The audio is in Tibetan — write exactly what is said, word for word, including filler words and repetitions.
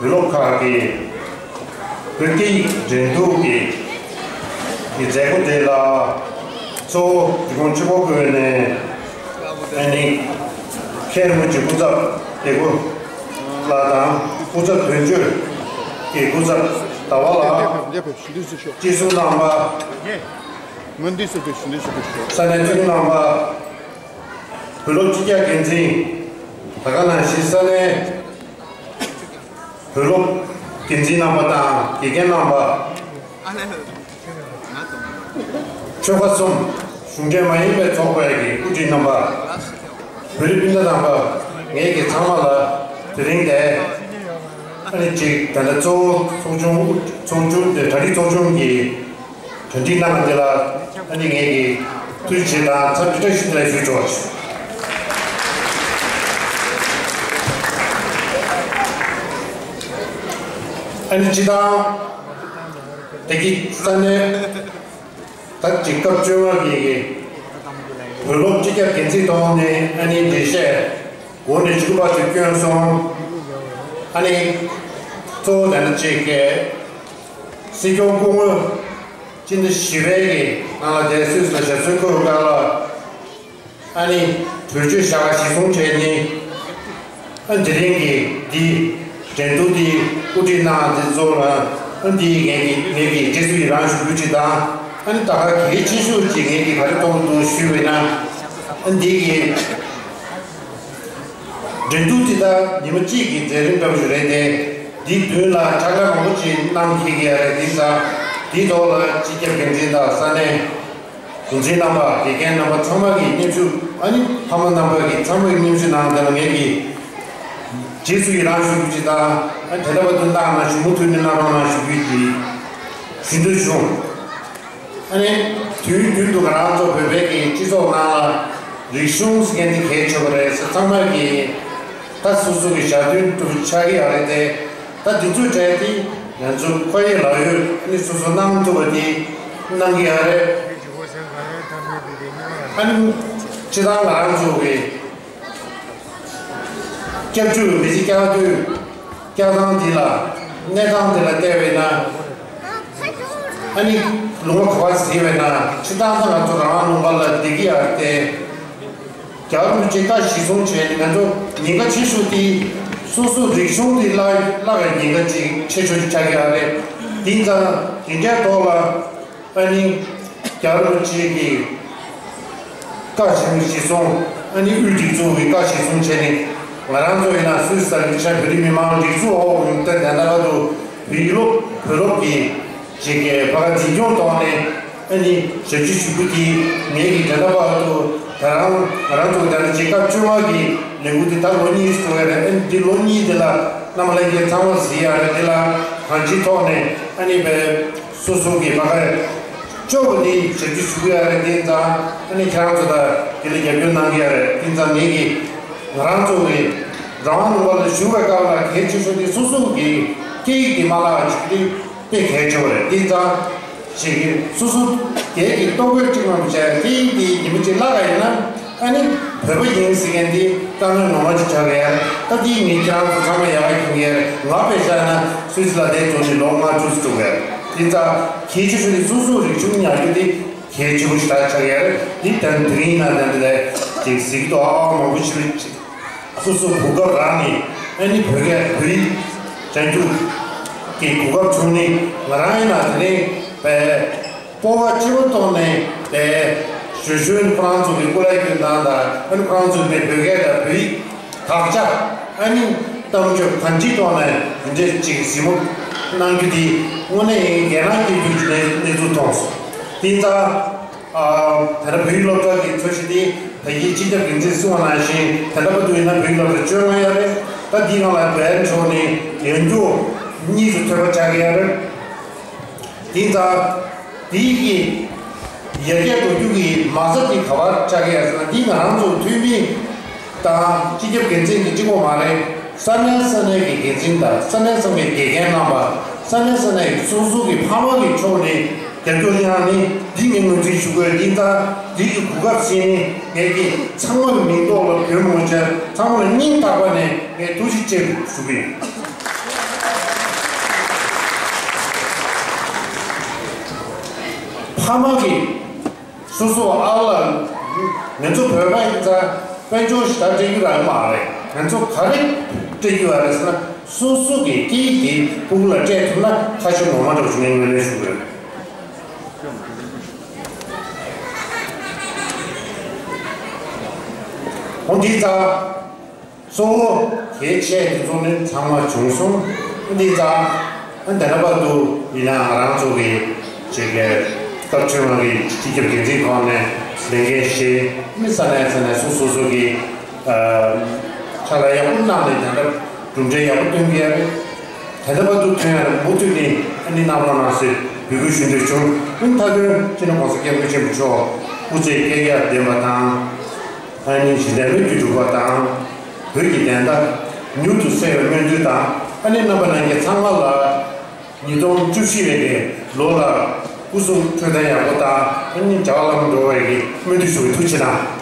བོད་སློབ་ཁག་གི་བོད་སྐད་ཡིག་འགྲན་བསྡུར་གྱི་གི་མཛད་སྒོ་དེ་ལ་གཙོ་བོ་འདི་གོང་ཆུ་བོ་དགོན་ནས་ཨ་ནི་མཁན་རིན་པོ་ཆེ་སྐུ་ཚབ་དེ་གོ་ལགས་དང་སྐུ་ཚབ་དོན་གཅོད་ཀྱི་སྐུ་ཚབ་ཟླ་བ་ལགས། སྤྱི་ཟུར་རྣམ་པ། ས་གནས་འཐུས་མི་རྣམ་པ། བོད་སློབ་སྤྱི་ཁྱབ་འགན་འཛིན། ད་ག་ནང་བཞིན་ས་གནས་བོད་སློབ་འགན་འཛིན་རྣམ་པ་དང་དགེ་རྒན་རྣམ་པ། ཆོལ་ཁ་གསུམ་གཞུང་འབྲེལ་མ་ཡིན་པའི་ཚོགས་པའི་གི་དབུ་ཁྲིད་རྣམ་པ། བོད་རིགས་སྤུན་ཟླ་རྣམ་པ། ངེད་ཀྱི་ཚང་མ་ལ་དེ་རིང་དེ་ཨ་ནི་གཅིག་ད་ལྟ་གཙོ་བོ་ཚོགས་ཆུང་ཚོགས་ཆུང་དེ་གྲ་སྒྲིག་ཚོགས་ཆུང་གི་གྲ་སྒྲིག་གནང་བ་འདི་ལ་ཨ་ནི་ངེད་ཀྱི་ཐུགས་རྗེ་ཆེ་དང་འཚམས་འདྲི་བཀྲ་ཤིས་བདེ་ལེགས་ཞུ་ཆོག། ཨ་ནི་སྤྱི་བཏང་དེ་གི་ས་གནས་ད་ཅིག་སྐབས་བཅོ་ལྔ་གི་བོད་སློབ་སྤྱི་ཁྱབ་འགན་འཛིན་ཐོག་ནས་ཨ་ནི་འགྲེལ་བཤད་འགོ་ནས་མཇུག་བར་དུ་བསྐྱོན་སོང་། ཨ་ནི་གཙོ་བོ་དེ་ནི་གཅིག་གི་སྲིད་སྐྱོང་སྐུ་ངོ་སྤྱི་ཟླ་བཞི་པའི་གི་ནང་ལ་དེ་སུད་སི་ལ་ཞབས་སོར་འཁོད་སྐབས་ལ་ཨ་ནི་གྲོས་ཆོད་བཞག་གཞི་བཟུང་བྱས་ནས་ཨ་དེ་རིང་གི་འདི་འགྲན་བསྡུར་འདི་དབུ་ཁྲིད་གནང་འདི་ཚོ་ལ་ཨ་འདི་ངེད་ཀྱི་ངེད་ཀྱི་རྗེས་སུ་ཡི་རང་ཞུ་རྒྱུ་ཅིག་དང་ཨ་ནི་ད་ག་གལ་ཆེ་ཤོས་ཅིག་ངེད་ཀྱི་ག་རེ་གཏོང་འདུག་ཞུས་པས་ན་ཨ་འདི་གི་འགྲན་བསྡུར་འདི་ད་ཉི་མ་གཅིག་གི་མཛད་རིམ་འདྲ་བོ་ཞིག་རེད་དེ། འདིའི་མདུན་ལ་ཕྱག་ལས་མང་པོ་ཅིག་གནང་འཁེལ་གྱི་ཡ་རེད། འདི་ད་འདིའི་ཐོག་ལ་སྤྱི་ཁྱབ་འགན་འཛིན་དང་ས་གནས་འགོ་འཛིན་རྣམ་པ་དགེ་རྒན་རྣམ་པ་ཚང་མ་གི་སྙན་ཞུ་ཨ་ནི་ཕ་མ་རྣམ་པ་གི་ཚང་མ་གི་སྙན་ཞུ་གནང་དེ་ལ་ངེད་ཀྱི་རྗེས་སུ་ཡི་རང་ཞུ་རྒྱུ་ཅིག་དང་ཨ་ནི་དེ་འདྲ་བ་དུ་གནང་ན་ཞུ་མུ་མཐུད་ནས་གནང་རོགས་གནང་ཞུ་རྒྱུ་གི་ཞུ་འདོད་བྱུང་། ཨ་ནི་དུས་རྒྱུན་དུ་ང་རང་ཚོ་བོད་པའི་གི་སྤྱི་ཚོགས་ནང་ལ་རིག་གཞུང་ཟེར་མཁན་དེ་གལ་ཆེ་བ་རེད་ཟེར་ཚང་མ་གི་ད་སོ་སོ་གི་ཞག་བདུན་དུ་ཆགས་ཀྱི་ཡོད་རེད་དེ། ད་འདི་ཚོའི་གྲས་དེ་ང་ཚོ་ཁོ་ཡི་ལག་ཡོད་ཨ་ནི་སོ་སོ་གནང་ཐུབ་པ་དེ་གནང་གི་ཡོད་རེད། ཨ་ནི་སྤྱི་བཏང་ང་རང་ཚོ་གི་སྐྱབས་བཅོལ་མི་ཚེ་བསྐྱལ་དུས་བསྐྱལ་སྟངས་དེ་ལ་གནས་སྟངས་དེ་ལ་བལྟས་པས་ན་ཨ་ནི་ལུང་པ་ག་པར་ཟེར་བས་ན་སྤྱི་བཏང་ད་ང་ཚོ་རང་ལུང་པ་ལ་བསྡད་ཀྱི་ཡོད་རེད་དེ། རྒྱལ་བ་རིན་པོ་ཆེ་བཀའ་གཞིར་བཟུང་བྱས་ནས་ང་ཚོ་ཉེན་ཁ་ཆེ་ཤོས་དེ་སོ་སོ་རིག་གཞུང་དེ་བརླག་བརླག་པའི་ཉེན་ཁ་ཅིག་ཆེ་ཤོས་ཅིག་ཆགས་ཀྱི་ཡོད་རེད། དེ་ཙང་དེ་འདྲའི་ཐོག་ལ་ཨ་ནི་རྒྱལ་བ་རིན་པོ་ཆེ་གི་བཀའ་གཞིར་བཟུང་ཨ་ནི་དབུས་སྒྲིག་འཛུགས་ཀྱི་བཀའ་གཞིར་བཟུང་བྱས་ནས་ང་རང་ཚོ་ཡིན་ན་སུད་སི་དང་ལིག་ཆ་བོད་རིགས་མི་མང་སྒྲིག་འཛུགས་འོག་ཡོང་སྟེ་ད་ལྟ་བར་དུ་བོད་ཡིག་སློབ་བོད་སློབ་ཀྱི་ཅིག་གི་ཕ་ག་འཛིན་སྐྱོང་ཐོག་ནས་ཨ་ནི་ཞབས་ཕྱི་ཞུ་རྒྱུ་དེ་ངེད་ཀྱི་ད་ལྟ་བར་དུ་ད་རང་ང་རང་ཚོ་ད་ལྟ་ཅིག་སྐབས་བཅོ་ལྔ་གི་ལས་འགུལ་དེ་ད་ལོ་གཉིས་སུ་འགྲོ་ཡ་རེད། ཨ་ནི་འདི་ལོ་གཉིས་དེ་ལ་རྣམ་པ་ལྷན་རྒྱས་ཚང་མ་གཟིགས་ཡ་རེད། དེ་ལ་གང་ཅིའི་ཐོག་ནས་ཨ་ནི་བས་སོ་སོ་གི་ཕ་ག་སྐྱོ་བོ་དེ་ཞབས་ཕྱི་ཞུ་གི་ཡ་རེད། དེ་ཙང་ཨ་ནི་ཁྱེད་རང་ཚོ་ད་དེ་ལ་རྒྱབ་སྐྱོར་གནང་གི་ཡ་རེད། དེ་ཙང་ངེད་ཀྱི་ང་རང་ཚོ་གི་རང་དབང་ལུང་པ་ལ་བཞུགས་པའི་སྐབས་ལ་གལ་ཆེ་ཤོས་དེ་སོ་སོ་གི་སྐད་ཡིག་དེ་མ་བརླག་པ་ཞིག་དེ་དཔེ་གལ་ཆེ་བ་རེད། དེ་ཙང་ཞིག་གི་སོ་སོ་སྒེར་གྱི་ལྟོ་གོས་གཅིག་མ་མི་བྱ་སྐད་ཡིག་དེ་ཉི་མ་གཅིག་བརླག་པ་ཡིན་ན་ཨ་ནི་བོད་པ་ཡིན་ཟེར་མཁན་དེ་དཀའ་ངལ་ངོ་མ་ཅིག་ཆགས་ཀྱི་ཡ་རེད། ད་དེ་ངས་ཁྱེད་རང་ཚོ་ཚང་མ་ཡག་གི་མཁྱེན་གྱི་ཡ་རེད། ང་དཔེ་བཞག་ན་སུད་སི་ལ་བསྡད་ཚོ་ནི་ལོ་ལྔ་བཅུ་ཙམ་འགྲོ་གི་ཡ་རེད། དེ་ཙང་གལ་ཆེ་ཤོས་དེ་སོ་སོ་རིག་གཞུང་ཉར་རྒྱུ་དེ་གལ་ཆེ་པོ་ཞིག་ཆགས་ཀྱི་ཡ་རེད། དེ་ལྟར་དེ་རིང་ཡིན་ན་ད་འདི་ལ་ཅིག་གཟིགས་རྟོག་ཨ་མང་པོ་ཞིག་རེད། སོ་སོ་གོ་སྐབས་རག་ནས་ཨ་ནི་བོད་སྐད་བོད་ཡིག་སྦྱང་རྒྱུ་གི་གོ་སྐབས་བྱུང་ནས་ང་རང་ཡིན་ན་དེ་རིང་བས་སྤོབས་པ་ཆེན་པོ་བཏོན་ནས་བས་ཞུ་ཞུ་ཁོ་རང་ཚོ་གི་སྐུ་ལས་རྒྱུན་དང་དང་ཨ་ནི་ཁོ་རང་ཚོ་གི་བོད་སྐད་དང་བོད་ཡིག་དག་ཆ་ཨ་ནི་གཏམ་རྒྱུད་གང་ཅིའི་ཐོག་ནས་དེ་འདྲས་ཅིག་གཟིགས་མོ་གནང་རྒྱུ་དེ་དངོས་གནས་ཡིན་གྱི་ན་སྐྱིད་རྒྱུ་གནས་ཚུལ་མཐོང་སོང་། དེ་ཙང་། ད་ལྟ་བོད་ཡིག་སློབ་གྲྭ་གི་འཚོ་གཞིས་དེ་ད་གིན་སྤྱི་ཁྱབ་འགན་འཛིན་གསུངས་པ་ནང་བཞིན་ད་ལྟ་བར་དུ་ཡིན་ན་བོད་ཡིག་སློབ་གྲྭ་བཅོ་ལྔ་ཡོད་རེད། ད་འདི་སྒང་ལ་བོད་ཡིག་ཕྱོགས་ནས་ཡོང་རྒྱུ་གཉིས་སུ་ཐོན་པ་ཆགས་ཀྱི་ཡོད་རེད། དེ་ཙང་འདི་གི་ཡར་རྒྱས་འགྲོ་རྒྱུ་གི་མ་རྩ་དེ་ག་པར་ཆགས་ཀྱི་ཡོད་ཟེར་ན་འདི་ང་རང་ཚོ་འཐུས་མི་དང་སྤྱི་ཁྱབ་འགན་འཛིན་གྱི་གཅིག་པོ་མ་རེད། ས་གནས་ས་གནས་ཀྱི་འགན་འཛིན་དང་ས་གནས་ས་གནས་དགེ་རྒན་རྣམ་པ་ས་གནས་ས་གནས་ཀྱི་སོ་སོ་གི་ཕ་མ་གི་ཕྱོགས་ནས་རྒྱབ་སྐྱོར་གནང་ནི་འདི་ངས་ངོས་འཛིན་ཞུ་དགོས། འདི་ལྟར་འདི་གི་གོ་སྐབས་ཟིན་ནི་ངས་ཀྱི་ཚང་མ་གི་མིང་ཐོག་ལ་བོད་མི་ཚང་མ་ལ་སྙིང་ཐག་པ་ནས་ངས་ཐུགས་རྗེ་ཆེ་ཞུ་གི་ཡིན། ཕ་མ་གིས་སོ་སོ་ཨ་ལ་ང་ཚོ་བོད་པ་ཡིན་ཙང་དཔལ་འབྱོར་ཞེ་དྲག་སྤྲད་རྒྱུ་རག་མ་རེད། ང་ཚོ་ག་རེ་སྤྲད་རྒྱུ་ཡོད་རེད་ཟེར་ན། སོ་སོ་གི་སྐད་ཡིག་དེ་ཕྲུ་གུ་ལ་སྤྲད་ཐུབ་ན་ཁ་ཕྱོགས་ངོ་མ་འདྲ་བོ་བྱུང་ངེས་ངོས་ལེན་ཞུ་གི་ཡོད། འོ་འདི་ཙང་། གཙོ་བོ་གལ་ཆེ་དེ་ཚོ་ནི་ཚང་མ་བྱུང་སོང་། འདི་ཙང་ཨ་འདི་ན་བར་དུ་ཡིན་ན་ང་རང་ཚོ་གི་ཅིག་གི་སྐབས་བཅོ་ལྔ་གི་སྤྱི་ཁྱབ་འགན་འཛིན་ཁང་ནས་ལས་འགན་བཞེས་མི་ས་ནས་ས་ནས་སོ་སོ་སོ་གི་ཕྱག་ལས་ཡག་པོ་གནང་ནས་ད་ལྟ་གྲུབ་འབྲས་ཡག་པོ་སྟོན་གྱི་ཡོད་རེད། ད་ལྟ་བར་དུ་ཐོན་ཡག་མུ་མཐུད་ནས་ཨ་ནི་གནང་རོགས་གནང་ཟེར་འབོད་སྐུལ་ཞུ་འདོད་བྱུང་། ཨ་ནི་མཐའ་དོན་སྤྱི་ནོར་༸གོང་ས་༸སྐྱབས་མགོན་ཆེན་པོ་མཆོག་སྐུ་ཚེ་བསྐལ་བརྒྱར་བརྟན་པ་དང་། ཨ་ནི་ཞི་བདེ་ལོ་རྒྱུས་འགྲུབ་པ་དང་། བོད་ཀྱི་བདེན་མཐའ་མྱུར་དུ་གསལ་བའི་སྨོན་འདུན་དང་། ཨ་ནི་རྣམ་པ་ལྷན་རྒྱས་ཚང་མ་ལ་ཉིས་སྟོང་བཅུ་བཞི་པའི་ལོ་ལ་སྐུ་གཟུགས་འཕྲོད་བསྟེན་ཡག་པོ་དང་། ཨ་ནི་བྱ་བ་ལམ་འགྲོ་བའི་སྨོན་འདུན་ཞུ་བའི་ཐུགས་རྗེ་གནང་།